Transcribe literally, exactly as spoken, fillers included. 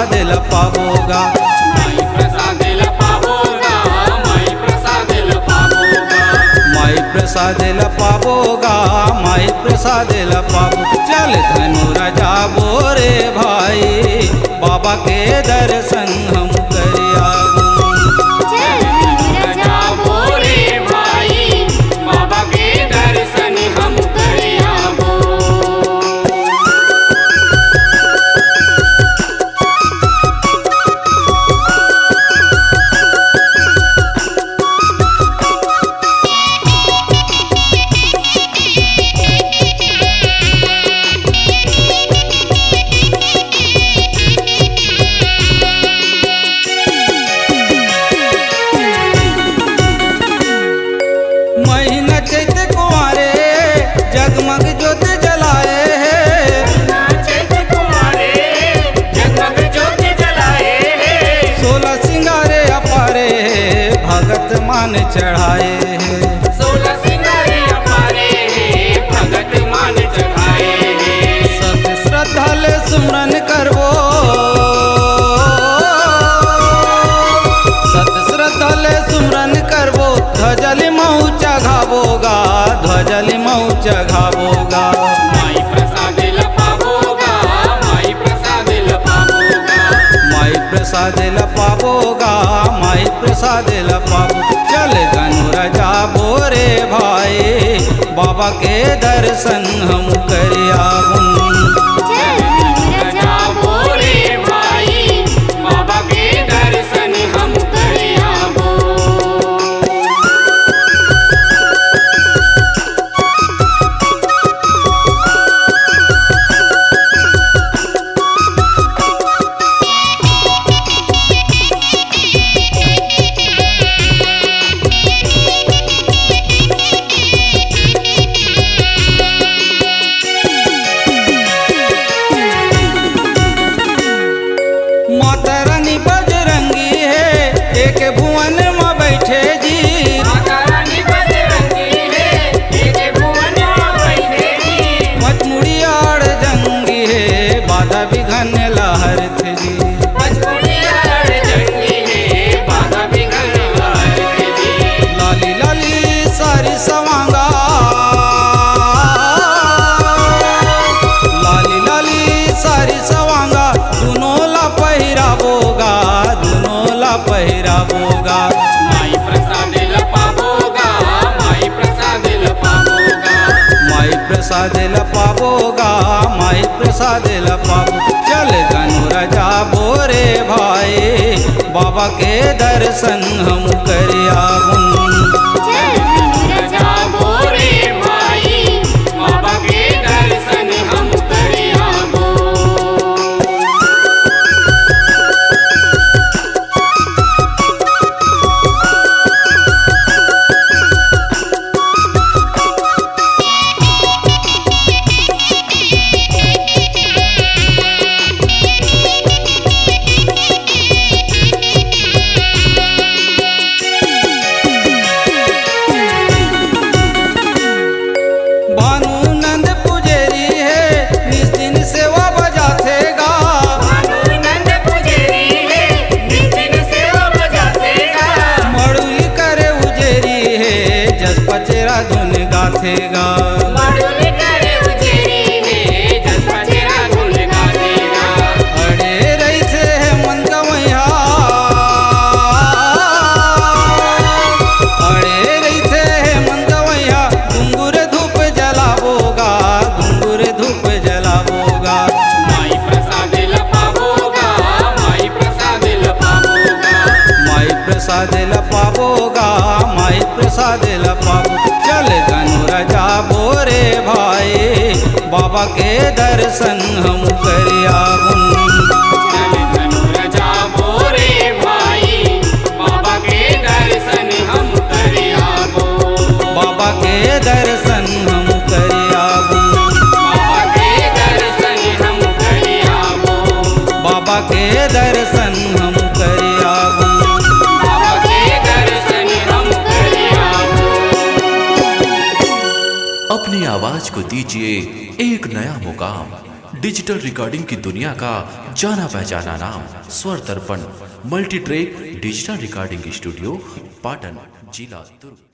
प्रसाद ल पाबो गा। माई प्रसाद ल पाबो गा, माई प्रसाद ल पाबो गा। माई प्रसाद ल पाबो गा, माई प्रसाद ल पाबो। चल धनुरा जाबो रे भाई, बाबा के दर्शन हम कर आबो। चल धनुरा जाबो रे भाई, बाबा के दर्शन हम कर आबो। महीना चैत कुंवारे, जगमग ज्योत जलाए हे। महीना चैत कुंवारे, जगमग ज्योत जलाए हे। सोलह सिंगारे अपारे, भगत मान चढ़ाए हे। सोलह सिंगारे अपारे हे, भगत मान चढ़ाए हे। सत श्रद्धा ले सुमरन करबो, सत श्रद्धा ले सुमरन करबो, ध्वजा ले मऊ चघाबो गा, ध्वजा ले मऊ चघाबो गा। माई प्रसाद ल पाबो गा, माई प्रसाद ल पाबो गा। माई प्रसाद ल पाबो गा, माई प्रसाद ल पाबो। चल धनुरा जाबो रे भाई, बाबा के दर्शन हम कर आबो। चल धनुरा जाबो रे भाई, बाबा के दर्शन हम कर आबो। माता रानी बजरंगी हे, एक भुवन म बइठे जी। माता रानी बजरंगी हे, एक भुवन म बइठे जी। पचमुड़िया अड़जंगी हे, बाधा विघन ल हरथे जी। पचमुड़िया अड़जंगी हे, बाधा विघन ल हरथे जी। लाली लाली सारी सवांगा, लाली लाली सारी सवांगा, दुनो ला पहिराबो गा, दुनो ला पहिराबो गा। माई प्रसाद ल पाबो गा, माई प्रसाद ल पाबो गा। माई प्रसाद ल पाबो गा, माई प्रसाद ल पाबो। चल धनुरा जाबो रे भाई, बाबा के दर्शन हम कर आबो। चल धनुरा जाबो रे भाई, बाबा के दर्शन हम कर आबो। भानु नंद पुजेरी हे, निस्तिन सेवा बजाथे गा। भानु नंद पुजेरी हे, निस्तिन सेवा बजाथे गा। मड़ुली करे उजेरी हे, जस पचेरा धुन गाथे गा। मड़ुली करे उजेरी हे, जस पचेरा धुन गाथे गा। अड़े रहिथे हे मन गवैया, अड़े रहिथे हे मन गवैया, घुंघरू धूप जलाबो गा, घुंघरू धूप जलाबो गा। माई प्रसाद ल पाबो गा, माई प्रसाद ल पाबो गा। माई प्रसाद ल पाबो गा, माई प्रसाद ल पाबो। चल धनुरा जाबो रे भाई, बाबा के दर्शन हम कर आबो। चल धनुरा जाबो रे भाई, बाबा के दर्शन हम कर आबो। बाबा के दर्शन हम कर आबो। बाबा के दर्शन हम कर आबो। बाबा के दर्शन हम कर आबो। बाबा के दर्शन हम कर आबो। अपनी आवाज को दीजिए एक नया मुकाम। डिजिटल रिकॉर्डिंग की दुनिया का जाना पहचाना नाम स्वर दर्पण multitrack digital recording studio, Patan, जिला दुर्ग।